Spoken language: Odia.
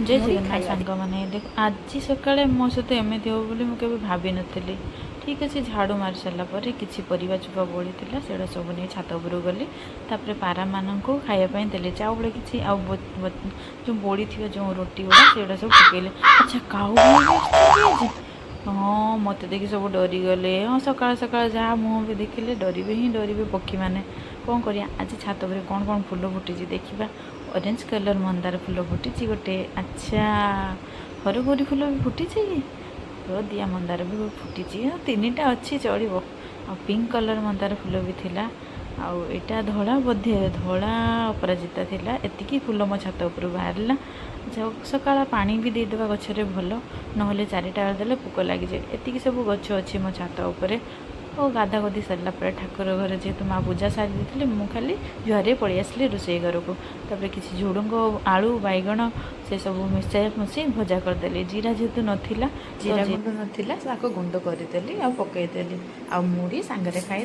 ଜୟ ମୁଢ଼ି ଜଗନ୍ନାଥ ଖାଇବା। ସାଙ୍ଗମାନେ। ଦେଖ, ଆଜି ସକାଳେ ମୋ ସହିତ ଏମିତି ହେବ ବୋଲି ମୁଁ କେବେ ଭାବିନଥିଲି। ଠିକ୍ ଅଛି, ଝାଡ଼ୁ ମାରି ସାରିଲା ପରେ କିଛି ପରିବା ଚୋପା ବଳିଥିଲା, ସେଇଟା ସବୁ ନେଇ ଛାତ ଉପରକୁ ଗଲି। ତାପରେ ପାରାମାନଙ୍କୁ ଖାଇବା ପାଇଁ ଦେଲି ଚାଉଳ କିଛି ଆଉ ଯେଉଁ ବଳିଥିବା ଯେଉଁ ରୁଟି ଗୁଡ଼ା, ସେଗୁଡ଼ା ସବୁ ପକେଇଲେ। ଆଚ୍ଛା, କାଉ ବି ଆସିଛନ୍ତି ଆଜି। ହଁ, ମୋତେ ଦେଖି ସବୁ ଡରିଗଲେ। ହଁ, ସକାଳ ସକାଳ ଯାହା ମୁହଁ ବି ଦେଖିଲେ ଡରିବେ ହିଁ ଡରିବେ ପକ୍ଷୀମାନେ। କ'ଣ କରିବା? ଆଜି ଛାତ ଉପରେ କ'ଣ କ'ଣ ଫୁଲ ଫୁଟିଛି ଦେଖିବା। ଅରେଞ୍ଜ କଲର୍ ମନ୍ଦାର ଫୁଲ ଫୁଟିଛି ଗୋଟେ। ଆଚ୍ଛା, ହରଗୌରୀ ଫୁଲ ବି ଫୁଟିଛି, ହଳଦିଆ ମନ୍ଦାର ବି ଫୁଟିଛି। ହଁ, ତିନିଟା ଅଛି, ଚଳିବ। ଆଉ ପିଙ୍କ କଲର୍ ମନ୍ଦାର ଫୁଲ ବି ଥିଲା। ଆଉ ଏଇଟା ଧଳା ବୋଧେ, ଧଳା ଅପରାଜିତା ଥିଲା। ଏତିକି ଫୁଲ ମୋ ଛାତ ଉପରୁ ବାହାରିଲା। ସକାଳ ପାଣି ବି ଦେଇଦେବା ଗଛରେ ଭଲ, ନହେଲେ 4ଟା ବେଳେ ଦେଲେ ପୋକ ଲାଗିଯାଏ। ଏତିକି ସବୁ ଗଛ ଅଛି ମୋ ଛାତ ଉପରେ। ଓ ଗାଧା ଗଧି ସାରିଲା ପରେ ଠାକୁର ଘରେ ଯେହେତୁ ମା ପୂଜା ସାରି ଦେଇଥିଲେ, ମୁଁ ଖାଲି ଜୁହାର ପଳେଇ ଆସିଲି ରୋଷେଇ ଘରକୁ। ତାପରେ କିଛି ଝୁଡ଼ୁଙ୍ଗ, ଆଳୁ, ବାଇଗଣ ସେସବୁ ମିଶାଇ ମିଶାଇ ଭଜା କରିଦେଲି। ଜିରା ଯେହେତୁ ନଥିଲା, ଜିରା ଗୁଣ୍ଡ ନଥିଲା, ତାକୁ ଗୁଣ୍ଡ କରିଦେଲି ଆଉ ପକେଇଦେଲି ଆଉ ମୁଢ଼ି ସାଙ୍ଗରେ ଖାଇ